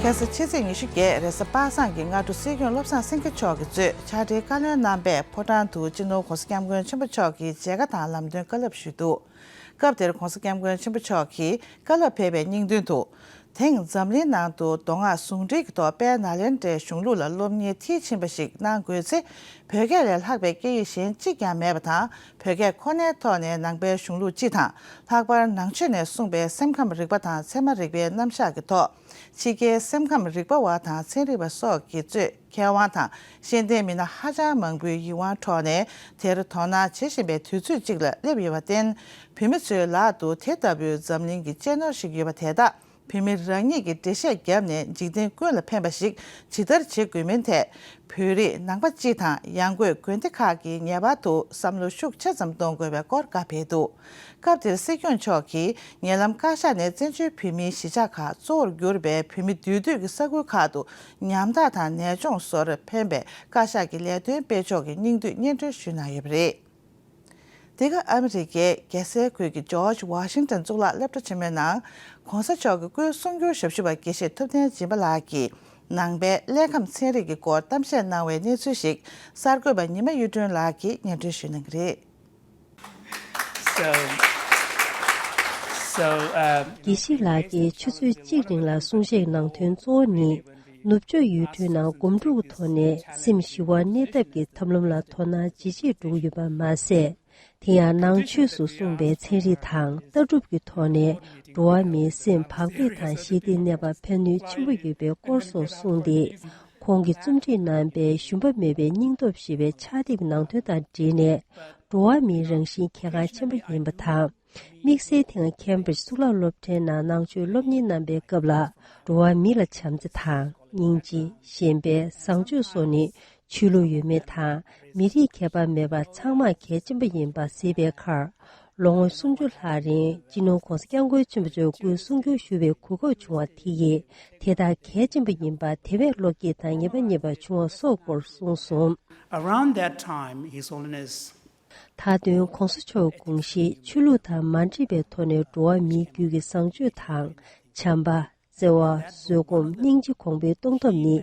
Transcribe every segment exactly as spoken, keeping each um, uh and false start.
ཁ་སང་ཕྱི་ཚེས་ཉི་ཤུ་བརྒྱད་རེས་གཟའ་པ་སངས་ཀྱི་སྔ་དྲོ་སྲིད་སྐྱོང་བློ་བཟང་སེང་གེ་མཆོག་གིས་གཙོས་ཕྱག་སྦྲེལ་བཀའ་བློན་རྣམ་པས་ཕོ་བྲང་དུ་སྤྱི་ནོར་༸གོང་ས་༸སྐྱབས་མགོན་ཆེན་པོ་མཆོག་གི་མཇལ་ཁ་དང་ལམ་སྟོན་བཀའ་སློབ་ཞུས་འདུག་སྐབས་དེར་༸གོང་ས་༸སྐྱབས་མགོན་ཆེན་པོ་མཆོག་གིས་བཀའ་སློབ་ཕེབས་པའི་སྙིང་དོན་དུ། དེང་འཛམ་གླིང་ནང་དུ་མདོ་སྔགས་ཟུང་འབྲེལ་གྱི་ཐོག་དཔལ་ནཱ་ལེནྡྲའི་གཞུང་ལུགས་ལ་སློབ་གཉེར་མཐིལ་ཕྱིན་པ་ཞིག་གནང་དགོས་ཚེ། བོད་སྐད་ལས་ལྷག་པའི་སྐད་ཡིག་གཞན་གཅིག་ཀྱང་མེད་པ་དང་། བོད་སྐད་ཁོ་ནའི་ཐོག་ནས་ནང་པའི་གཞུང་ལུགས་སྤྱི་དང་། ལྷག་པར་ནང་ཆོས་ནས་གསུངས་པའི་སེམས་ཁམས་རིག་པ་དང་ཚད་མ་རིག་པའི་རྣམ་གཞག་གི་ཐོག་ཕྱི་རྒྱལ་སེམས་ཁམས་རིག་པ་བ་དང་ཚན་རིག་པ་སོགས་ཀྱིས་གཙོས་མཁས་དབང་དང་ཤེས་ལྡན་མི་སྣ་ཧ་ཅང་མང་པོའི་ཡིད་དབང་འཕྲོག་ནས་དེར་དོ་སྣང་བྱེད་བཞིན་པའི་དུས་ཚོད་ཅིག་ལ་སླེབས་ཡོད་པར་བརྟེན། བོད་མི་ཚོའི་ལག་ཏུ་དེ་ལྟ་བུའི་འཛམ་གླིང་གི་གཅེས་ནོར་ཞིག་ཡོད་པ་དེ་དག་བོད་མི་རང་ཉིད་ཀྱིས་འགྲེལ་བཤད་བརྒྱབ་ནས་འཇིག་རྟེན་ཀུན་ལ་ཕན་པ་ཞིག་ཇི་ལྟར་བྱེད་དགོས་མིན་ཐད། བོད་རིགས་ནང་པ་སྤྱི་དང་ཡང་སྒོས་དགོན་སྡེ་ཁག་གིས་ངེས་པར་དུ་བསམ་བློ་ཤུགས་ཆེ་ཙམ་གཏོང་དགོས་པའི་སྐོར་བཀའ་ཕེབས་འདུག་སྐབས་དེར་སྲིད་སྐྱོང་མཆོག་གིས་ཉེ་ལམ་བཀའ་ཤག་ནས་བཙན་བྱོལ་བོད་མིའི་གཞིས་ཆགས་ཁག་གཙོ་བོར་གྱུར་པའི་བོད་མི་འདུས་སྡོད་ཀྱི་ས་ཁུལ་ཁག་ཏུ་ཉམ་ཐག་དང་ནད་གཅོང་སོགས་ཕན་པའི་བཀའ་ཤག་གི་ལས་དོན་སྤེལ་ཕྱོགས་ཀྱི་སྙིང་བསྡུས་སྙན་སྒྲོན་ཞུས་གནང་ཡོད་པ་རེད། འདི་ག་ཨ་མི་རི་ཀའི་རྒྱལ་སའི་ཁུལ་གྱི་ཇོརྗ་ཝ་ཤིང་ཏོན་གཙུག་ལག་སློབ་གྲྭ་ཆེན་མོའི་ནང་༸གོང་ས་མཆོག་གི་སྐུའི་གསུང་སྒྱུར་ཞབས་ཞུ་བ་དགེ་བཤེས་ཐུབ་བསྟན་སྦྱིན་པ་ལགས་ཀྱིས་ནང་པའི་ཀླད་ཁམས་ཚན་རིག་གི་སྐོར་གཏམ་བཤད་གནང་བའི་གནས་ཚུལ་ཞིག་གསར་འགོད་པ་ཉི་མ་གཡུ་སྒྲོན་ལགས་ཀྱིས་སྙན་སྒྲོན་ཞུ་གནང་གི་རེད། So, so, um, དགེ་བཤེས་ལགས་ཀྱིས་ཆུ་ཚོད་གཅིག་རིང་ལ་གསུང་བཤད་གནང་དོན་གཙོ་བོ་ནི། ནུབ་ཕྱོགས་ཡུལ་གྲུའི་ནང་སྒོམ་སྒྲུབ་ཀྱི་ཐོག་ནས་སེམས་ཞི་བ་གནས་ཐབས་ཀྱི་ཐབས་ལམ་ལ་དོ་སྣང་ཇི་ཆེར་འགྲོ་གི་ཡོད་པ་མ་ཟད། དེ་ཡང་ནང་ཆོས་སུ་གསུངས་པའི་ཚན་རིག་དང་ལྟ་གྲུབ་ཀྱི་ཐོག་ནས་འགྲོ་བ་མིའི་སེམས་བག་ཕེབས་དང་ཞི་བདེའི་གནས་པར་ཕན་ནུས་ཆེན་པོ་ཡོད་པའི་སྐོར་སོགས་གསུངས་ཏེ། ཁོང་གིས་རྩོམ་སྒྲིག་གནང་པའི་ཞུམ་པ་མེད་པའི་སྙིང་སྟོབས་ཞེས་པའི་ཕྱག་དེབ་ནང་དོན་དང་འབྲེལ་ནས། འགྲོ་བ་མིའི་རང་བཞིན་གལ་འགངས་ཆེན་པོ་ཡིན་པ་དང་། དམིགས་བསལ་དེ་སྔ་ཁེམ་བྷྲིཇ་གཙུག་ལག་སློབ་གྲྭའི་ནང་ནང་ཆོས་སློབ་གཉེར་གནང་པའི་སྐབས་ལ། འགྲོ་བ་མི་ལ་བྱམས་བརྩེ་དང་། སྙིང་རྗེ། གཞན་ཕན། བཟང་སྤྱོད་སོགས་ནི་ཆོས་ལུགས་ཡོད་མེད་དང་། མི་རིགས་ཁྱད་པར་མེད་པར་ཚང་མར་གལ་ཆེན་པོ་ཡིན་པ་གཟིགས་པའི་ཁར། ལོ་ངོ་སུམ་ཅུ་ལྷག་རིང་སྤྱི་ནོར་༸གོང་ས་༸སྐྱབས་མགོན་ཆེན་པོ་མཆོག་སྐུའི་གསུང་སྒྱུར་ཞུ་བའི་གོ་སྐབས་བྱུང་བ་དེ་ཡིས་དེ་ལྟར་གལ་ཆེན་པོ་ཡིན་པ་དེ་བས་བློ་སྐྱེད་དང་ངེས་པ་རྙེད་པ་བྱུང་བ་སོགས་སྐོར་གསུངས་སོང་། Around that time, His Holiness མཐའ་དོན་༸གོང་ས་མཆོག་དགོངས་གཞི་ཆོས་ལུགས་དང་མ་འདྲེས་པའི་ཐོག་ནས་འགྲོ་བ་མིའི་རྒྱུད་ཀྱི་བཟང་སྤྱོད་དང་། བྱམས་པ། བརྩེ་བ། བཟོད་སྒོམ། སྙིང་རྗེ་གོང་འཕེལ་གཏོང་ཐབས་ནི།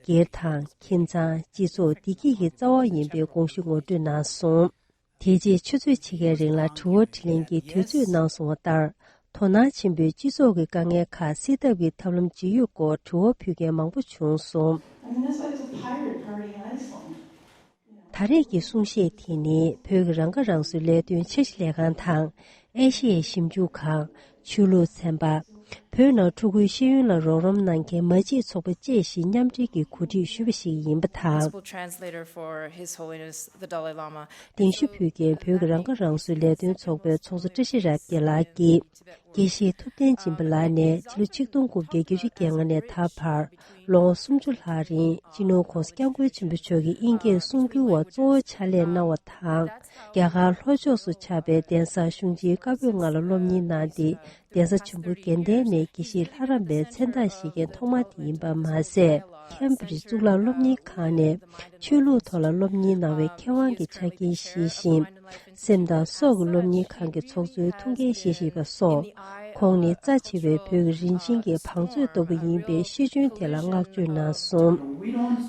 སྒེར་དང་། ཁྱིམ་ཚང་། སྤྱི་ཚོགས་བདེ་སྐྱིད་ཀྱི་རྩ་བ་ཡིན་པའི་དགོངས་གཞི་ངོ་སྤྲོད་གནང་སོང་། དེ་རྗེས་ཆུ་ཚོད་ཕྱེད་ཀའི་རིང་ལ་དྲི་བ་དྲིས་ལན་གྱི་དུས་ཚོད་གནང་སོང་བ་ལྟར། དོ་སྣང་ཆེན་པོས་སྤྱི་ཚོགས་ཀྱི་དཀའ་ངལ་ཁག་སེལ་ཐབས་ཀྱི་ཐབས་ལམ་ཇི་ཡོད་སྐོར་དྲི་བ་ཕུལ་མཁན་མང་པོ་བྱུང་སོང་། I mean, that's why it's a pirate party in Iceland. ད་རེས་ཀྱི་གསུང་བཤད་དེ་ནི་བོད་ཀྱི་རང་ཁ་རང་གསོའི་ལས་དོན་འཆར་གཞི་ལས་ཁང་དང་། ཨེ་ཤེ་ཡའི་ཞིབ་འཇུག་ཁང་། ཆོས་ལུགས་ཚན་པ། བོད་ནང་ཕྲུ་གུའི་ཤེས་ཡོན་ལ་རོགས་རམ་གནང་མཁན་མ་བརྗེད་ཚོགས་པ་བཅས་ཤིག་མཉམ་འབྲེལ་གྱིས་གོ་སྒྲིག་ཞུས་པ་ཞིག་ཡིན་པ་དང་། Gospel translator for His Holiness the Dalai Lama. གདན་ཞུ་ཕུལ་མཁན་བོད་ཀྱི་རང་ཁ་རང་གསོའི་ལས་དོན་ཚོགས་པའི་ཚོགས་གཙོ་བཀྲ་ཤིས་རབ་རྒྱས་ལགས་ཀྱིས། དགེ་བཤེས་ཐུབ་བསྟན་སྦྱིན་པ་ལགས་ནས་ཕྱི་ལོ་ཆིག་སྟོང་དགུ་བརྒྱ་བརྒྱད་ཅུ་གྱ་ལྔ་ནས་ད་བར་ལོ་ངོ་སུམ་ཅུ་ལྷག་རིང་སྤྱི་ནོར་༸གོང་ས་༸སྐྱབས་མགོན་ཆེན་པོ་མཆོག་གི་དབྱིན་སྐད་གསུང་སྒྱུར་བ་གཙོ་བོ་ཕྱག་ལས་གནང་བ་དང་། རྒྱ་གར་ལྷོ་ཕྱོགས་སུ་ཆགས་པའི་གདན་ས་གཞུང་ཆེན་བཀའ་པོད་ལྔ་ལ་སློབ་གཉེར་གནང་སྟེ། གདན་ས་ཆེན་པོ་དགེ་ལྡན་ནས་དགེ་བཤེས་ལྷ་རམས་པའི་མཚན་རྟགས་བཞེས་མཁན་ཐོག་མ་དེ་ཡིན་པ་མ་ཟད། ཁེམ་བྷྲིཇ་གཙུག་ལག་སློབ་གཉེར་ཁང་ནས་ཆོས་ལུགས་ཐོག་ལ་སློབ་གཉེར་གནང་བའི་མཁས་དབང་གི་ཆ་རྐྱེན་བཞེས་ཤིང་། སེམས་དང་སྲོག་གི་སློབ་གཉེར་ཁང་གི་ཚོགས་གཙོའི་ཐུགས་འགན་བཞེས་བཞིན་པ་སོགས། ཁོང་ནི་རྩ་ཆེ་བའི་བོད་ཀྱི་རིན་ཆེན་གྱི་བང་མཛོད་ལྟ་བུ་ཡིན་པའི་ཤེས་འཇོན་དེ་ལ་བསྔགས་བརྗོད་གནང་སོང་།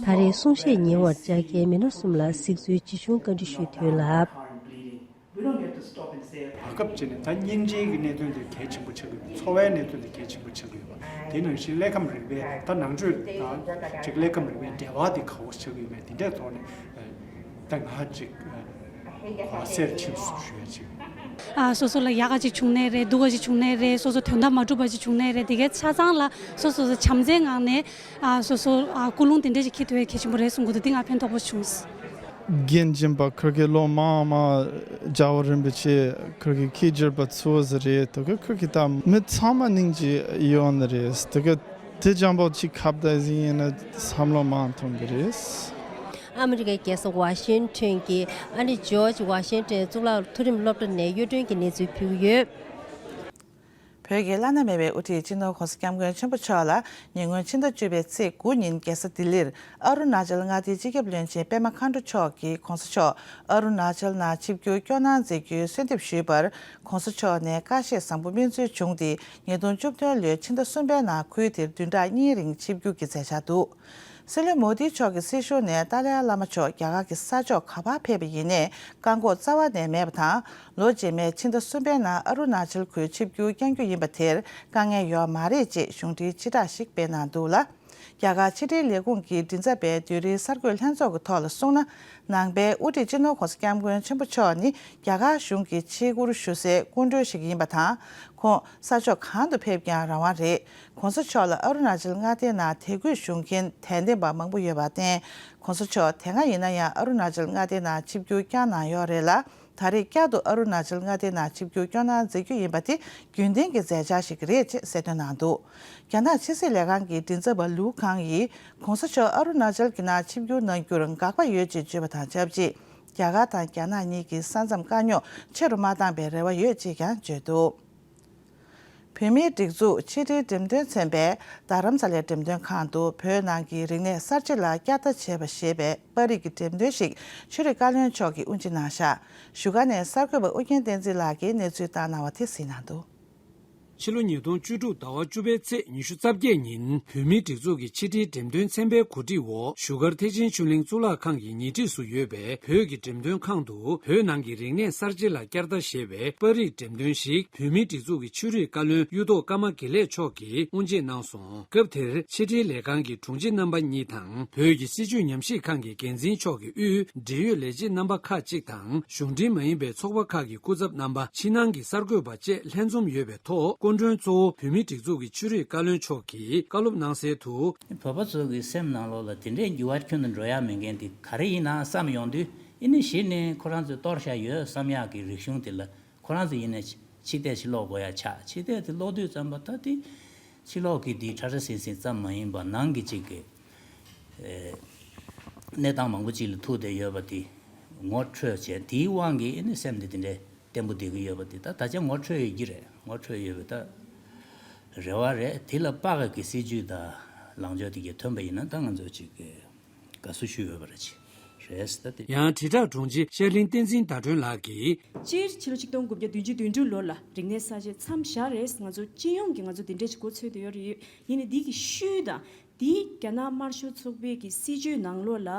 ད་རེས་གསུང་བཤད་ཉན་པར་བཅར་མཁན་མི་སྣ་གསུམ་ལ་གཟིགས་ཚུལ་ཇི་བྱུང་བཀའ་འདྲི་ཞུས་དོན་ལ། བར་སྐབས་ཅིག་ནས་ད་སྙིང་རྗེའི་གི་གནད་དོན་དེ་གལ་ཆེན་པོ་ཆགས་ཀྱི་ཡོད་པ། འཚོ་བའི་གནད་དོན་དེ་གལ་ཆེན་པོ་ཆགས་ཀྱི་ཡོད་པ། དེ་ནང་བཞིན་ཀླད་ཁམས་རིག་པའི་ད་ནང་ཆོས་དང་ཅིག་ཀླད་ཁམས་རིག་པའི་འབྲེལ་བ་དེ་ག་འོ་ཆགས་ཀྱི་ཡོད་མེད་དེ་འདྲའི་ཐོག་ནས། ད་ང་ཅིག་གོ་སེར་ཕྱིན་སུ་ཞུ་ཡ་ཅིག་ཨ་སོ་སོ་ལ་ཡག་ག་ཅིག་བྱུང་ནའི་རེད། སྡུག་ག་ཅིག་བྱུང་ནའི་རེད། སོ་སོ་དོན་དག་མ་འགྲུབ་པ་ཅིག་བྱུང་ནའི་རེད། དེ་གའི་ཆ་ཚང་ལ་སོ་སོ་སོ་བྱམས་བརྩེའི་ངང་ནས་ཨ་སོ་སོ་ཨ་ཀུན་སློང་དེ་འདྲ་ཞིག་འཁྱེར་ཐུབ་ཡ་གལ་ཆེན་པོ་རེད་གསུང་གི་འདུག་འདི་ང་ཕན་ཐོགས་པོ་བྱུང་། རྒན་སྦྱིན་པ་ཁིར་གི་ལོ་མང་མང་རྒྱལ་བ་རིན་པོ་ཆེ་ཁིར་གི་ཁྱི་རྒྱུད་པ་ཚོ་ཟེར་རེད། དེ་ག་ཁིར་གི་ད་མི་ཚང་མ་སྙིང་རྗེ་ཡོད་ནི་རེད། དེ་ག་དེ་ཅང་པོ་ཅིག་ཁ་བརྡ་ཟིན་ཡིན་ན་བསམ་བློ་མང་ཐོན་གི་རེད། ཨ་མི་རི་ཀའི་རྒྱལ་ས་ཝ་ཤིང་ཊོན་གྱི་ཨ་ནི་ཇོརྗ་ཝ་ཤིང་ཊོན་གཙུག་ལག་མཐོ་རིམ་སློབ་གྲྭ་ནས་གཡོ་སྒྲོན་གྱི་གནས་ཚུལ་ཕུལ་གྱི་ཡོད། བོད་ཀྱི་བླ་ན་མེད་པའི་དབུ་ཁྲིད་སྤྱི་ནོར་༧གོང་ས་༧སྐྱབས་མགོན་ཆེན་པོ་མཆོག་ལ་ཉེ་སྔོན་ཕྱི་ཟླ་བཅུ་པའི་ཚེས་དགུ་ཉིན་རྒྱལ་ས་ལྡི་ལིར་ཨ་རུ་ན་ཅལ་མངའ་སྡེའི་སྤྱི་ཁྱབ་བློན་ཆེན་པད་མ་མཁའ་འགྲོ་མཆོག་གིས་༧གོང་ས་མཆོག་ཨ་རུ་ན་ཅལ་ནང་ཆིབས་བསྒྱུར་སྐྱོང་གནང་མཛད་རྒྱུའི་གསོལ་འདེབས་ཞུས་པར་༧གོང་ས་མཆོག་ནས་བཀའ་བཞེས་བཟང་པོ་སྨིན་སྩོལ་བྱུང་སྟེ་ཉིས་སྟོང་བཅུ་བདུན་ལོའི་ཕྱི་ཟླ་གསུམ་པའི་ནང་ཁུལ་དེར་བདུན་ཕྲག་གཉིས་རིང་ཆིབས་བསྒྱུར་གྱི་མཛད་འཆར་འདུག་སྲིད་བློན་མོ་དི་མཆོག་གི་སྲིད་གཞུང་ནས་ཏཱ་ལའི་བླ་མ་མཆོག་རྒྱ་གར་གྱི་ས་ཕྱོགས་ག་པར་ཕེབས་པ་ཡིན་ནའི་བཀག་འགོག་རྩ་བ་ནས་མེད་པ་དང་། ལོ་རྗེས་མའི་ཕྱི་ཟླ་གསུམ་པའི་ནང་ཨ་རུ་ན་ཅལ་ཁུལ་ཆིབས་བསྒྱུར་བསྐྱང་རྒྱུ་ཡིན་པ་དེར་དཀའ་ངལ་ཡོད་མ་རེད་ཅེས་གཞུང་འབྲེལ་སྤྱི་བསྒྲགས་ཤིག་སྤེལ་གནང་འདུག་ལ། རྒྱ་གར་ཕྱི་དྲིལ་ལས་ཁུངས་ཀྱི་མགྲིན་ཚབ་པས་བདུན་རེའི་གསར་འགོད་ལྷན་ཚོགས་ཀྱི་ཐོག་ལ་གསུངས་ན། ནང་པའི་དབུ་ཁྲིད་སྤྱི་ནོར་༧གོང་ས་༧སྐྱབས་མགོན་ཆེན་པོ་མཆོག་ནི་རྒྱ་གར་གཞུང་གི་ཆེད་བཀུར་ཞུ་སའི་སྐུ་མགྲོན་ཞིག་ཡིན་པ་དང་། ཁོང་ས་ཕྱོགས་གང་དུ་ཕེབས་ཀྱང་རང་དབང་རེད། ༧གོང་ས་མཆོག་ལ་ཨ་རུ་ན་ཅལ་མངའ་སྡེའི་ནང་དད་གུས་ཞུ་མཁན་དད་ལྡན་པ་མང་པོ་ཡོད་པར་བརྟེན། ༧གོང་ས་མཆོག་དེ་སྔ་ཡིན་ན་ཡང་ཨ་རུ་ན་ཅལ་མངའ་སྡེའི་ནང་ཆིབས་བསྒྱུར་བསྐྱངས་གནང་ཡོད་རེད་ལ། ད་རེས་བསྐྱར་དུ་ཨ་རུ་ན་ཅལ་མངའ་སྡེའི་ནང་ཆིབས་བསྒྱུར་སྐྱོང་གནང་མཛད་རྒྱུ་ཡིན་པ་དེ་རྒྱུན་ལྡན་གྱི་མཛད་འཆར་ཞིག་རེད་ཅེས་གསལ་སྟོན་གནང་འདུག་རྒྱ་ནག་ཕྱི་སྲིད་ལས་ཁང་གི་མགྲིན་ཚབ་པ་ལུའུ་ཁང་ཡིས་༧གོང་ས་མཆོག་ཨ་རུ་ན་ཅལ་གྱི་ནང་ཆིབས་བསྒྱུར་གནང་རྒྱུར་དགག་པ་ཡོད་ཅེས་བརྗོད་པ་དང་ཆབས་ཅིག་རྒྱ་གར་དང་རྒྱ་ནག་གཉིས་ཀྱི་ས་མཚམས་དཀའ་རྙོག་ཆེ་རུ་མ་བཏང་པའི་རེ་བ་ཡོད་ཅེས་ཀྱང་བརྗོད་འདུག་བོད་མིའི་སྒྲིག་འཛུགས་ཕྱི་དྲིལ་འགྲེམས་སྟོན་ཚན་པས་རྡ་རམ་ས་ལའི་འགྲེམས་སྟོན་ཁང་དུ་བོད་ནང་གི་རིག་གནས་གསར་བརྗེ་ལ་བསྐྱར་ལྟ་བྱེད་པ་ཞེས་པའི་པར་རིས་ཀྱི་འགྲེམས་སྟོན་ཞིག་ཆོས་རིག་བཀའ་བློན་མཆོག་གིས་དབུ་འབྱེད་གནང་བཞག་བཞུགས་སྒར་ནས་གསར་འགོད་པ་ཨུ་རྒྱན་བསྟན་འཛིན་ལགས་ཀྱིས་གནས་ཚུལ་བཏང་གནང་བ་དེ་གཟིགས་གནང་འདུག་ཕྱི་ལོ་ཉིས་སྟོང་བཅུ་དྲུག་ཟླ་བ་བཅུ་པའི་ཚེས་ཉི་ཤུ་རྩ་བརྒྱད་ཉིན་བོད་མིའི་སྒྲིག་འཛུགས་ཀྱི་ཕྱི་དྲིལ་འགྲེམས་སྟོན་ཚན་པའི་གོ་སྒྲིག་འོག་བཞུགས་སྒར་ཐེག་ཆེན་ཆོས་གླིང་གཙུག་ལག་ཁང་གི་ཉེ་འཁྲིས་སུ་ཡོད་པའི་བོད་ཀྱི་འགྲེམས་སྟོན་ཁང་དུ་བོད་ནང་གི་རིག་གནས་གསར་བརྗེ་ལ་བསྐྱར་ལྟ་ཞེས་པའི་པར་རིས་འགྲེམས་སྟོན་ཞིག་བོད་མིའི་སྒྲིག་འཛུགས་ཀྱི་ཆོས་རིག་བཀའ་བློན་གཡུ་ཐོག་ཀརྨ་དགེ་ལེགས་མཆོག་གིས་དབུ་འབྱེད་གནང་སོང་། སྐབས་དེར་ཕྱི་དྲིལ་ལས་ཁང་གི་དྲུང་ཆེ་རྣམ་པ་གཉིས་དང་། བོད་ཀྱི་སྲིད་བྱུས་ཉམས་ཞིབ་ཁང་གི་འགན་འཛིན་མཆོག་གི་དབུས་འབྲེལ་ཡོད་ལས་བྱེད་རྣམ་པ་ཁག་ཅིག་དང་། གཞུང་འབྲེལ་མ་ཡིན་པའི་ཚོགས་པ་ཁག་གི་སྐུ་ཚབ་རྣམ་པ། ཕྱི་ནང་གི་གསར་འགོད་པ་བཅས་ལྷན་འཛོམས་ཡོད་པའི་ཐོག་སྐུ་མགྲོན་གཙོ་བོ་བོད་མིའི་སྒྲིག་འཛུགས་ཀྱི་ཆོས་རིག་བཀའ་བློན་མཆོག་གིས་བཀའ་སློབ་གནང་གསལ་དུ། བོད་པ་ཚོ་གི་སེམས་ནང་ལོགས་ལ་དེ་འདྲའི་འགྱུར་བ་ཁྱོན་དུ་འགྲོ་ཡ་མེད་མཁན་དེ་ག་རེ་ཡིན་ན་བསམ་ཡོང་དུས། ཨེ་ནི་གཞི་ནས་ཁོ་རང་ཚོས་གཏོར་བཞག་ཡོད་བསམ་ཡག་གི་རིག་གཞུང་དེ་ལ་ཁོ་རང་ཚོ་ཡིན་ནའི་ཕྱི་བལྟས་ཕྱི་ལོགས་དགོས་ཡ་ཆགས། ཕྱི་བལྟས་དེ་ཀློག་དུས་ཙམ་པ་ད་དེ་ཕྱི་ལོགས་ཀྱི་དེ་ཁྲ་ཁྲ་ཟིང་ཟིང་ཙམ་མ་ཡིན་པ་ནང་གི་ཅིག་གི་ཨེ་གནས་སྟངས་མང་པོ་ཅིག་ལ་ཐུག་བསྡད་ཡོད་པ་དེ་ངོ་འཕྲོད་བྱས། དེའི་དབང་གིས་ཨེ་ནི་སེམས་དེ་དེ་འདྲའི་བརྟན་པོ་བསྡད་ཀྱི་ཡོད་པ་དེ་ད་ད་ཆ་ངོ་འཕྲོད་ཡོད་ཀྱི་རེད། ངོ་འཕྲོད་ཡོད་པ་ད་རེ་བ་རེད། དེ་ལ་དཔག་གི་སྲིད་ཇུས་དང་ལངས་ཕྱོགས་དེ་གས་ཐོན་པ་ཡིན་ན་ད་ང་ཚོ་ཅིག་གི་དགའ་བསུ་ཞུ་འོས་པ་རེད། རེད་ད་དེ། ཡང་དྲིལ་བསྒྲགས་དྲུང་ཆེ་ཤར་གླིང་བསྟན་འཛིན་ཟླ་སྒྲོན་ལགས་ཀྱིས། སྤྱིར་ཕྱི་ལོ་ཆིག་སྟོང་དགུ་བརྒྱ་བདུན་ཅུ་དོན་དྲུག་ལོ་ལ་རིག་གནས་གསར་བརྗེ་མཚམས་བཞག་རེད། ང་ཚོ་སྤྱི་ཡོངས་ཀྱི་ང་ཚོ་དེ་འདྲས་ཅིག་འགོ་ཚུགས་བསྡད་ཡོད་རེད། ཡིན་ནའི་འདི་གི་ཤུལ་དང་འདི་རྒྱ་ནག་དམར་ཤོག་ཚོགས་པའི་གི་སྲིད་ཇུས་ནང་ལོགས་ལ་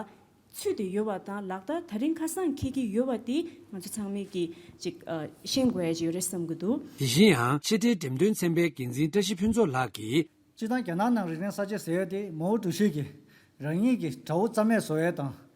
ཚུད་བསྡད་ཡོད་པ་དང་ལག་བསྟར་ད་རིང་ཁ་སང་འཁེལ་གྱི་ཡོད་པ་དེ་ང་ཚོ་ཚང་མས་ཀྱི་ཅིག་ཨ་ཤེས་དགོས་ཡ་ཅིག་ཡོད་རེད་བསམ་གྱི་འདུག་དེ་བཞིན་ཡང་ཕྱི་དྲིལ་འགྲེམས་སྟོན་ཚན་པའི་འགན་འཛིན་བཀྲ་ཤིས་ཕུན་ཚོགས་ལགས་ཀྱིས། སྤྱིར་བཏང་རྒྱ་ནག་ནང་རིག་གནས་གསར་བརྗེ་ཟེར་ཡ་དེ་མའོ་ཀྲུའུ་ཞི་གིས་རང་ཉིད་ཀྱི་དགྲ་བོ་རྩ་མེད་བཟོ་ཡ་དང་།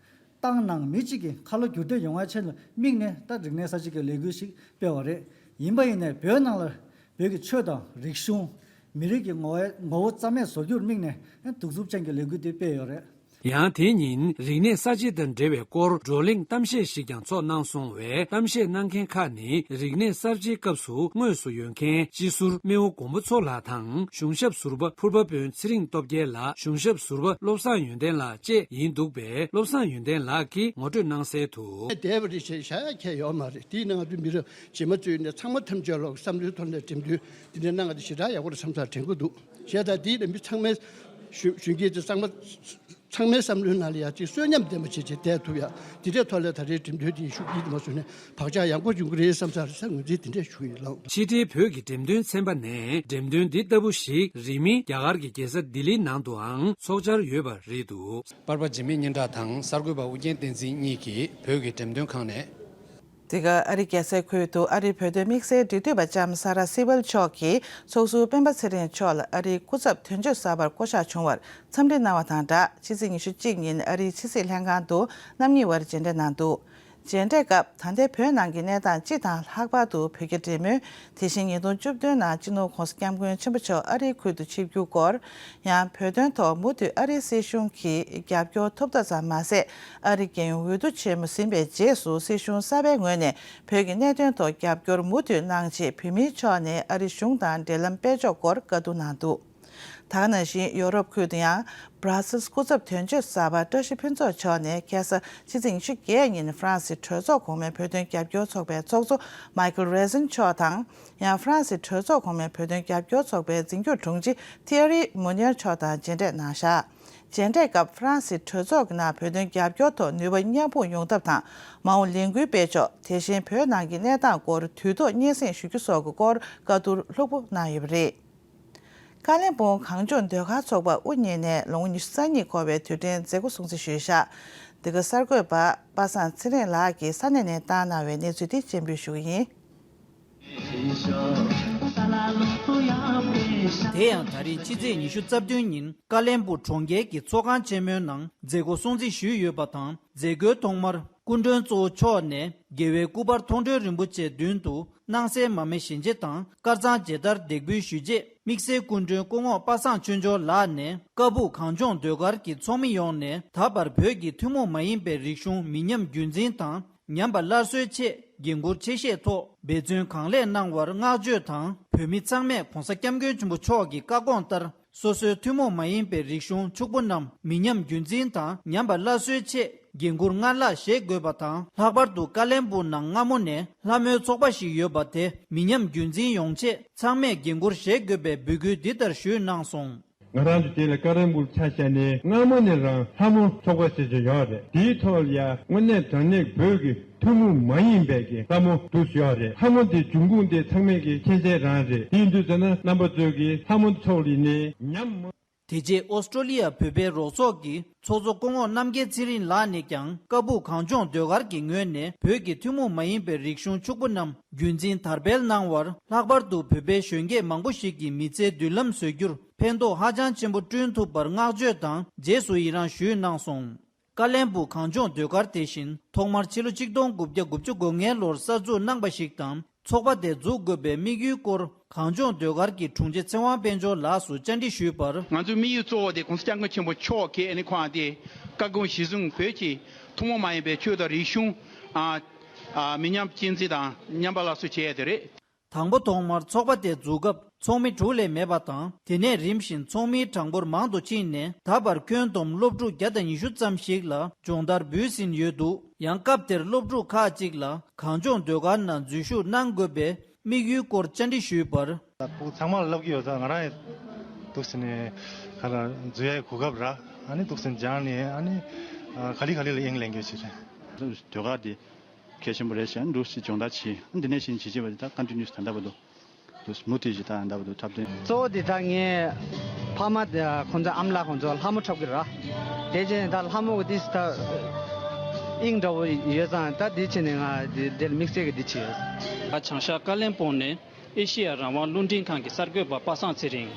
ཏང་ནང་མི་གཅིག་གི་ཁ་ལོ་བསྒྱུར་བཅོས་ཡོང་བའི་ཆེད་ལ་དམིགས་ནས་ད་རིག་གནས་གསར་བརྗེ་གི་ལས་འགུལ་ཞིག་སྤེལ་བ་རེད། ཡིན་པ་ཡིན་ནའི་བོད་ནང་ལ་བོད་ཀྱི་ཆོས་དང་རིག་གཞུང་། མི་རིགས་ཀྱི་ངོ་བོའི་ངོ་བོ་རྩ་མེད་བཟོ་རྒྱུར་དམིགས་ནས་གདུག་རྩུབ་ཅན་གྱི་ལས་འགུལ་དེ་སྤེལ་ཡོད་རེད། ཡང་དེ་ཉིན་རིག་གནས་གསར་བརྗེ་དང་འབྲེལ་བའི་སྐོར་བགྲོ་གླེང་གཏམ་བཤད་ཞིག་ཀྱང་ཚོགས་གནང་སོང་བས། གཏམ་བཤད་གནང་མཁན་ཁག་ནི་རིག་གནས་གསར་བརྗེའི་སྐབས་སུ་དངོས་སུ་ཡོད་མཁན་སྤྱི་ཟུར་རྨེའུ་མགོན་པོ་མཚོ་ལགས་དང་། གཞུང་ཞབས་ཟུར་པ་ཕུར་པ་དཔོན་ཚེ་རིང་སྟོབས་རྒྱལ་ལགས། གཞུང་ཞབས་ཟུར་པ་བློ་བཟང་ཡོན་ཏན་ལགས་བཅས་ཡིན་འདུག་པས། བློ་བཟང་ཡོན་ཏན་ལགས་ཀྱིས་ངོ་སྤྲོད་གནང་གསལ་དུ། བསྡད་པ་རེད་ཞེས་བྱ་ཡ་ཁྱད་ཡོད་མ་རེད། དེའི་ནང་དུ་མི་རབས་རྗེས་མ་ཚོས་ནས་ཚང་མ་ཐམས་ཅད་ལོག་བསམ་བློའི་ཐོག་ནས་འགྲེམས་སྟོན་འདི་འདྲ་གནང་བ་དེ་ཞེ་དྲག་ཡག་པོ་རེད་བསམ་ས་དྲན་གྱི་འདུག་བྱས་ཙང་དེའི་ནང་མི་ཚང་མས་གཞོན་གཞོན་སྐྱེས་ཚོ་ཚང་མ། ཚང་མའི་བསམ་བློའི་ནང་ལ་ཡང་ཅིག་གསོན་ཉམས་ལྡན་པ་བྱེད་ཅིག་བསྡད་ཐུབ་ཡ། དེ་འདྲའི་ཐོག་ལ་ད་རེས་འགྲེམས་སྟོན་དེ་ཤུགས་ཀྱིས་མ་བཟོས་ནས་བག་ཆགས་ཡག་པོ་འབྱུང་གི་རེད་བསམ་ས་རེད་ས་ངོས་འཛིན་དེ་འདྲ་ཞུ་གི་ཡིན་ལགས། ཕྱི་དྲིལ་བོད་ཀྱི་འགྲེམས་སྟོན་ཚན་པ་ནས་འགྲེམས་སྟོན་འདི་ལྟ་བུ་ཞིག་རིང་མིན་རྒྱ་གར་གྱི་རྒྱལ་ས་ལྡི་ལིའི་ནང་དུའང་ཚོགས་འཆར་ཡོད་པ་རེད་འདུག་པར་པ་འཇིགས་མེད་སྙན་གྲགས་དང་གསར་འགོད་པ་ཨུ་རྒྱན་བསྟན་འཛིན་གཉིས་ཀྱིས་བོད་ཀྱི་འགྲེམས་སྟོན་ཁང་ནས། འདི་ག་ཨ་རི་རྒྱལ་སའི་ཁུལ་དུ་ཨ་རིའི་བོད་དོན་དམིགས་བསལ་འབྲེལ་མཐུད་པ་ལྕམ་ས་ར་སི་ཝེལ་མཆོག་གིས་ཚོགས་ཟུར་སྤེན་པ་ཚེ་རིང་མཆོག་ལ་ཨ་རིའི་སྐུ་ཚབ་དོན་གཅོད་གསར་པར་བསྐོ་གཞག་བྱུང་བར་འཚམས་འདྲི་གནང་བ་དང་སྦྲགས། ཕྱི་ཚེས་ཉི་ཤུ་གཅིག་ཉིན་ཨ་རིའི་ཕྱི་སྲིད་ལྷན་ཁང་དུ་རྣམ་གཉིས་དབར་མཇལ་འཕྲད་གནང་འདུག་མཇལ་འཕྲད་སྐབས་ད་ལྟའི་བོད་ནང་གི་གནས་སྟངས་སྤྱི་དང་ལྷག་པར་དུ་བོད་རྒྱ་འབྲེལ་མོལ། དེ་བཞིན་ཉིས་སྟོང་བཅུ་བདུན་ནང་སྤྱི་ནོར་༧གོང་ས་༧སྐྱབས་མགོན་ཆེན་པོ་མཆོག་ཨ་རིའི་ཁུལ་དུ་ཆིབས་བསྒྱུར་སྐོར། ཡང་བོད་དོན་ཐོག་མུ་མཐུད་ཨ་རིའི་སྲིད་གཞུང་གིས་རྒྱབ་སྐྱོར་ཐོབ་ཐབས་ཙམ་མ་ཟད། ཨ་རི་རྒྱལ་ཡོངས་འོས་བསྡུ་ཆེན་མོ་ཟིན་པའི་རྗེས་སུ་སྲིད་གཞུང་གསར་པའི་ངོས་ནས་བོད་ཀྱི་གནད་དོན་ཐོག་རྒྱབ་སྐྱོར་མུ་མཐུད་གནང་ཆེད་བོད་མིའི་ཕྱོགས་ནས་ཨ་རི་གཞུང་དང་འབྲེལ་ལམ་སྤེལ་ཕྱོགས་སྐོར་བཀའ་བསྡུར་གནང་འདུག་ད་ག་ནང་བཞིན་ཡོ་རོབ་ཁུལ་དུ་ཡང་། སྦྲ་སིལ་སྐུ་ཚབ་དོན་གཅོད་གསར་པ་བཀྲ་ཤིས་ཕུན་ཚོགས་མཆོག་ནས་ཁ་སང་ཕྱི་ཚེས་ཉི་ཤུ་བརྒྱད་ཉིན་ཧྥ་རན་སིའི་གྲོས་ཚོགས་གོང་མའི་བོད་དོན་རྒྱབ་སྐྱོར་ཚོགས་པའི་ཚོགས་གཙོ་མའི་ཁལ་རེ་ཟིན་མཆོག་དང་། ཡང་ཧྥ་རན་སིའི་གྲོས་ཚོགས་གོང་མའི་བོད་དོན་རྒྱབ་སྐྱོར་ཚོགས་པའི་འཛིན་སྐྱོང་དྲུང་ཆེ་ཐི་ཨ་རི་མུ་ནེར་མཆོག་དང་མཇལ་འཕྲད་གནང་བཞག་མཇལ་འཕྲད་སྐབས་ཧྥ་རན་སིའི་གྲོས་ཚོགས་ཀྱི་ནང་བོད་དོན་རྒྱབ་སྐྱོར་ཐོག་ནུས་པ་མཉམ་སྤུངས་ཡོང་ཐབས་དང་། མ་འོངས་ལས་འགུལ་སྤེལ་ཕྱོགས། དེ་བཞིན་བོད་ནང་གི་གནས་སྟངས་སྐོར་དུས་ཐོག་སྙན་སེང་ཞུ་རྒྱུ་སོགས་ཀྱི་སྐོར་བཀའ་བསྡུར་ལྷུག་པོ་གནང་ཡོད་པ་རེད། ཀ་ལོན་སྦུག་གངས་ལྗོངས་ཟློས་གར་ཚོགས་པ་དབུ་བརྙེས་ནས་ལོ་ངོ་ཉི་ཤུ་རྩ་གཉིས་འཁོར་བའི་དུས་དྲན་མཛད་སྒོ་སྲུང་བརྩི་ཞུས་བཞག་འདི་ག་གསར་འགོད་པ་པ་སངས་ཚེ་རིང་ལགས་ཀྱིས་ས་གནས་ནས་བཏང་གནང་བའི་གནས་ཚུལ་དེ་སྤྱན་འབུལ་ཞུ་གི་ཡིན། དེ་ཡང་ད་རིང་ཕྱི་ཚེས་ཉི་ཤུ་རྩ་བདུན་ཉིན་ཀ་ལོན་སྦུག་གྲོང་ཁྱེར་གྱི་ཚོགས་ཁང་ཆེན་མོའི་ནང་མཛད་སྒོ་སྲུང་བརྩི་ཞུས་ཡོད་པ་དང་། མཛད་སྒོའི་ཐོག་མར་སྐུ་མགྲོན་གཙོ་བོ་མཆོག་ནས་རྒྱལ་བའི་སྐུ་པར་མཐོང་གྲོལ་རིན་པོ་ཆེ་མདུན་དུ་སྣང་གསལ་མར་མེ་ཞལ་འབྱེད་དང་དཀར་གཙང་མཇལ་དར་འདེགས་འབུལ་ཞུས་རྗེས། དམིགས་བསལ་སྐུ་མགྲོན་སྐུ་ངོ་པ་སངས་ཆོས་འབྱོར་ལགས་ནས་ཀ་སྦུག་གངས་ལྗོངས་ཟློས་གར་གྱི་ཚོགས་མི་ཡོངས་ནས་ད་བར་བོད་ཀྱི་ཐུན་མོང་མ་ཡིན་པའི་རིག་གཞུང་མི་ཉམས་རྒྱུན་འཛིན་དང་། ཉམས་པ་སླར་གསོའི་ཆེད་འགན་འཁུར་ཆེ་བཞེས་ཐོག་འབད་བརྩོན་གང་ལེགས་གནང་བར་བསྔགས་བརྗོད་དང་། བོད་མི་ཚང་མས་༸གོང་ས་༸སྐྱབས་མགོན་ཆེན་པོ་མཆོག་གི་བཀའ་དགོངས་ལྟར། སོ་སོའི་ཐུན་མོང་མ་ཡིན་པའི་རིག་གཞུང་ཕྱུག་པོ་རྣམས་མི་ཉམས་རྒྱུན་འཛིན་དང་ཉམས་པ་སླར་གསོའི་ཆེད་འགན་འཁུར་སྔར་ལྷག་བཞེས་དགོས་པ་དང་། ལྷག་པར་དུ་ཀ་ལོན་སྦུག་ནང་སྔ་མོ་ནས་ལྷ་མོའི་ཚོགས་པ་ཞིག་ཡོད་པ་དེ་མི་ཉམས་རྒྱུན་འཛིན་ཡོང་ཆེད་ཚང་མས་འགན་འཁུར་བཞེས་དགོས་པའི་འབོད་སྐུལ་འདི་ལྟར་ཞུས་གནང་སོང་། ང་རང་ཚོ་དེ་ལ་ཀ་ལོན་སྦུག་ཆ་བཞག་ནས་སྔ་མོ་ནས་རང་ལྷ་མོ་ཚོགས་པ་ཞེས་བྱ་ཡོད་རེད། དེའི་ཐོག་ལ་ཡ་དངོས་གནས་དྲང་གནས་བོད་ཀྱི་ཐུན་མོང་མ་ཡིན་པའི་གི་ལྷ་མོ་འདུག་ཡོད་རེད། ལྷ་མོ་དེ་འབྱུང་ཁུངས་དེ་ཚང་མས་གི་མཁྱེན་གསལ་རང་རེད། དེ་ཡིན་དུས་ཙམ་ན་རྣམ་པ་ཚོས་གི་ལྷ་མོ་ཚོགས་ལ་ནས་ཉམས་མ། དེ་རྗེས་ཨོ་སི་ཀྲོ་ལི་ཡ་བོད་པའི་རོགས་ཚོགས་ཀྱི་ཚོགས་གཙོ་སྐུ་ངོ་རྣམ་རྒྱལ་ཚེ་རིང་ལགས་ནས་ཀྱང་ཀ་སྦུག་གངས་ལྗོངས་ཟློས་གར་གྱི་ངོས་ནས་བོད་ཀྱི་ཐུན་མོང་མ་ཡིན་པའི་རིག་གཞུང་ཕྱུག་པོ་རྣམས་རྒྱུན་འཛིན་དར་སྤེལ་གནང་བར། ལྷག་པར་དུ་བོད་པའི་གཞོན་སྐྱེས་མང་པོ་ཞིག་གི་མི་ཚེའི་མདུན་ལམ་བཟོ་རྒྱུར་ཕན་ཐོགས་ཧ་ཅང་ཆེན་པོ་བསྐྲུན་ཐུབ་པར་བསྔགས་བརྗོད་དང་རྗེས་སུ་ཡི་རངས་ཞུས་གནང་སོང་། ཀ་ལོན་སྦུག་གངས་ལྗོངས་ཟློས་གར་དེ་བཞིན་ཐོག་མར་ཕྱི་ལོ་ཆིག་སྟོང་དགུ་བརྒྱ་དགུ་བཅུ་གོ་ལྔའི་ལོར་གསར་འཛུགས་གནང་པ་ཞིག་དང་། ཚོགས་པ་དེ་འཛུགས་དགོས་པའི་དམིགས་ཡུལ་སྐོར་གངས་ལྗོངས་ཟློས་གར་གྱི་དྲུང་ཆེ་ཚེ་དབང་དཔལ་འབྱོར་ལགས་སུ་བཅར་འདྲི་ཞུས་པར། ང་ཚོའི་དམིགས་ཡུལ་གཙོ་བོ་དེ་༸གོང་ས་༸སྐྱབས་མགོན་ཆེན་པོ་མཆོག་གིས་ཨ་ནི་ཁོང་དེ་བཀའ་དགོངས་གཞི་བཟུང་བོད་ཀྱི་ཐུན་མོང་མ་ཡིན་པའི་ཆོས་དང་རིག་གཞུང་ཨ་ཨ་མི་ཉམས་གཅེས་འཛིན་དང་ཉམས་པ་སླར་གསོ་བྱེད་ཡ་དེ་རེད། དང་པོ་ཐོག་མར་ཚོགས་པ་དེ་འཛུགས་སྐབས་ཚོགས་མི་དྲུག་ལས་མེད་པ་དང་། དེ་ནས་རིམ་བཞིན་ཚོགས་མིའི་གྲངས་འབོར་མང་དུ་ཕྱིན་ནས་ད་བར་ཁྱོན་བསྡོམས་སློབ་ཕྲུག་བརྒྱ་དང་ཉི་ཤུ་ཙམ་ཞིག་ལ་སྦྱོང་བརྡར་འབུལ་ཟིན་ཡོད་འདུག་ཡང་སྐབས་དེར་སློབ་ཕྲུག་ཁག་ཅིག་ལ་གངས་ལྗོངས་ཟློས་གར་ནང་འཛུལ་ཞུགས་གནང་དགོས་པའི་དམིགས་ཡུལ་སྐོར་བཅར་འདྲི་ཞུས་པར། ཚང་མ་ལ་ལབ་ཀྱི་ཡོད་ཙང་ང་རང་ཡང་འདུག་ཟེར་ནས་ག་ལ་འཛུལ་ཡའི་གོ་སྐབས་རག་ཨ་ནི་འདུག་ཟེར་ནས་སྦྱངས་ནས་ཨ་ནི་ག་ལེ་ག་ལེ་ལ་དབྱིངས་ལེན་གྱི་ཡོད་ཟེར། ཟློས་གར་འདི་གལ་ཆེན་པོ་རེད་ཤག་འདུག་སེ་སྦྱོང་བརྡར་བྱས། འདི་ནས་བཞིན་བྱེད་ཀྱི་བ་འདི་ད་ཀོན་ཊི་ནིའུ་སི་ད་ལྟ་བར་དུ་འདུག་སེ་མུ་མཐུད་ཅིག་ད་ད་བར་དུ་འཁྲབ་སྟོན། གཙོ་བོ་འདི་ད་ངས་ཕ་མ་དེ་ཁོང་ཚོ་ཨ་མ་ལགས་ཁོང་ཚོ་ལྷ་མོ་འཁྲབ་ཀྱི་ར། དེ་བྱས་ནས་ད་ལྷ་མོ་གི་འདི་ད་དབྱིངས་འདྲ་བོ་ཡོད་ཙང་ད་འདི་བྱས་ནས་ང་འདི་འདིར་དམིགས་བསལ་གྱི་འདི་བྱས་ཡོད། ད་བྱང་ཤར་ཀ་ལོན་སྦུག་ནས་ཨེ་ཤེ་ཡ་རང་དབང་རླུང་འཕྲིན་ཁང་གི་གསར་འགོད་པ་པ་སངས་ཚེ་རིང་།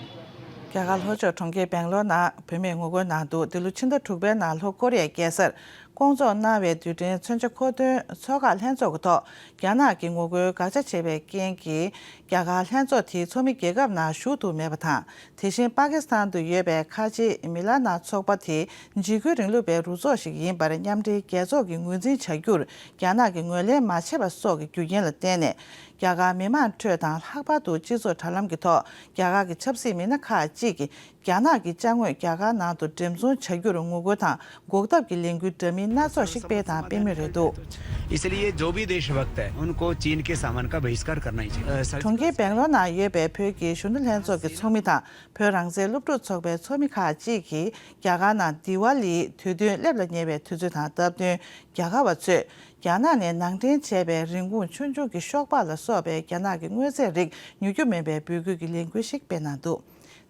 རྒྱ་གར་ལྷོ་ཕྱོགས་གྲོང་ཁྱེར་སྦེང་ལོར་ནང་བུད་མེད་ངོ་རྒོལ་གནང་འདུག་འདི་ལོ་ཕྱི་ཟླ་དྲུག་པའི་ནང་ལྷོ་ཀོ་རི་ཡའི་རྒྱལ་སར་བསྐོང་ཚོགས་གནང་བའི་རྡུལ་ཕྲན་མཚོན་ཆ་མཁོ་འདོན་ཚོགས་ཁག་ལྷན་ཚོགས་ཀྱི་ཐོག་རྒྱ་ནག་གིས་ངོ་རྒོལ་དགག་བྱ་བྱས་པའི་རྐྱེན་གྱིས། རྒྱ་གར་ལྷན་ཚོགས་དེའི་ཚོགས་མི་རྒྱལ་ཁབ་ནང་ཞུགས་ཐུབ་མེད་པ་དང་། དེ་བཞིན་པ་ཀི་སི་ཐན་དུ་ཡོད་པའི་ཁ་ཆེའི་མི་ལ་ན་ཚོགས་པ་དེ་འཇིགས་སྐུལ་རིང་ལུགས་པའི་རུ་ཚོགས་ཤིག་ཡིན་པར་མཉམ་འབྲེལ་རྒྱལ་ཚོགས་ཀྱིས་ངོས་འཛིན་བྱ་རྒྱུར་རྒྱ་ནག་གིས་ངོས་ལེན་མ་བྱས་པ་སོགས་ཀྱི་རྒྱུ་རྐྱེན་ལ་བརྟེན་ནས། རྒྱ་གར་མི་མང་ཁྲོད་དང་། ལྷག་པར་དུ་སྤྱི་ཚོགས་དྲ་ལམ་གྱི་ཐོག་རྒྱ་གར་གྱི་ཆབ་སྲིད་མི་སྣ་ཁག་ཅིག་གིས། རྒྱ་ནག་གི་ཅ་དངོས་རྒྱ་གར་ནང་དུ་འགྲེམས་ཚོང་བྱ་རྒྱུར་ངོ་རྒོལ་དང་འགོག་ཐབས་ཀྱི་ལས་འགུལ་འདྲ་མིན་སྣ་ཚོགས་ཤིག་སྤེལ་དང་སྤེལ་མུས་རེད་འདུག། इसलिए जो भी देशभक्त है, उनको चीन के सामान का बहिष्कार करना ही चाहिए। གྲོང་ཁྱེར་སྦེང་ལོར་ནང་ཡོད་པའི་བོད་ཀྱི་གཞོན་ནུ་ལྷན་ཚོགས་ཀྱི་ཚོགས་མི་དང་། བོད་རང་བཙན་སློབ་ཕྲུག་ཚོགས་པའི་ཚོགས་མི་ཁག་ཅིག་གིས། རྒྱ་གར་ནང་དི་ཝ་ལིའི་དུས་སྟོན་སླེབས་ལ་ཉེ་བའི་དུས་ཚོད་དང་སྟབས་བསྟུན། རྒྱ་གར་བ་ཚོས་རྒྱ་ནག་ནས་ནང་འདྲེན་བྱས་པའི་རིན་གོང་ཆུང་ཆུང་གི་ཤོག་སྦག་ལ་སོགས་པའི་རྒྱ་ནག་གི་དངོས་རྫས་རིགས་ཉོ་རྒྱུ་མིན་པའི་འབོད་སྐུལ་གྱི་ལས་འགུལ་ཞིག་སྤེལ་གནང་འདུག།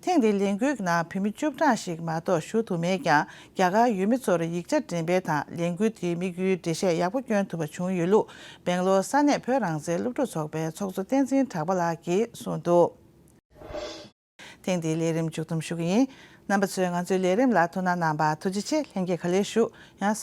ཐེངས་འདིའི་ལས་འགུལ་གྱི་ནང་བོད་མི་བཅུ་གྲངས་ཤིག་མ་གཏོགས་ཞུགས་ཐུབ་མེད་ཀྱང་། རྒྱ་གར་ཡུལ་མི་ཚོར་ཡིག་ཆ་འགྲེམས་སྤེལ་དང་། ལས་འགུལ་དེའི་དམིགས་ཡུལ་འགྲེལ་བཤད་ཡག་པོ་བསྐྱོན་ཐུབ་པ་བྱུང་ཡོད་ལུགས། སྦེང་ལོར་ས་གནས་བོད་རང་བཙན་སློབ་ཕྲུག་ཚོགས་པའི་ཚོགས་གཙོ་བསྟན་འཛིན་གྲགས་པ་ལགས་ཀྱིས་གསུངས་འདུག། ཐེངས་འདིའི་ལས་རིམ་མཇུག་བསྡོམས་ཞུ་གི་ཡིན། རྣམ་པ་ཚོས་ང་ཚོའི་ལས་རིམ་ལ་ཐུགས་སྣང་གནང་བར་ཐུགས་རྗེ་ཆེ། ལྷན་རྒྱས་ག་ལེར་བཞུགས། ཡང་གཟའ་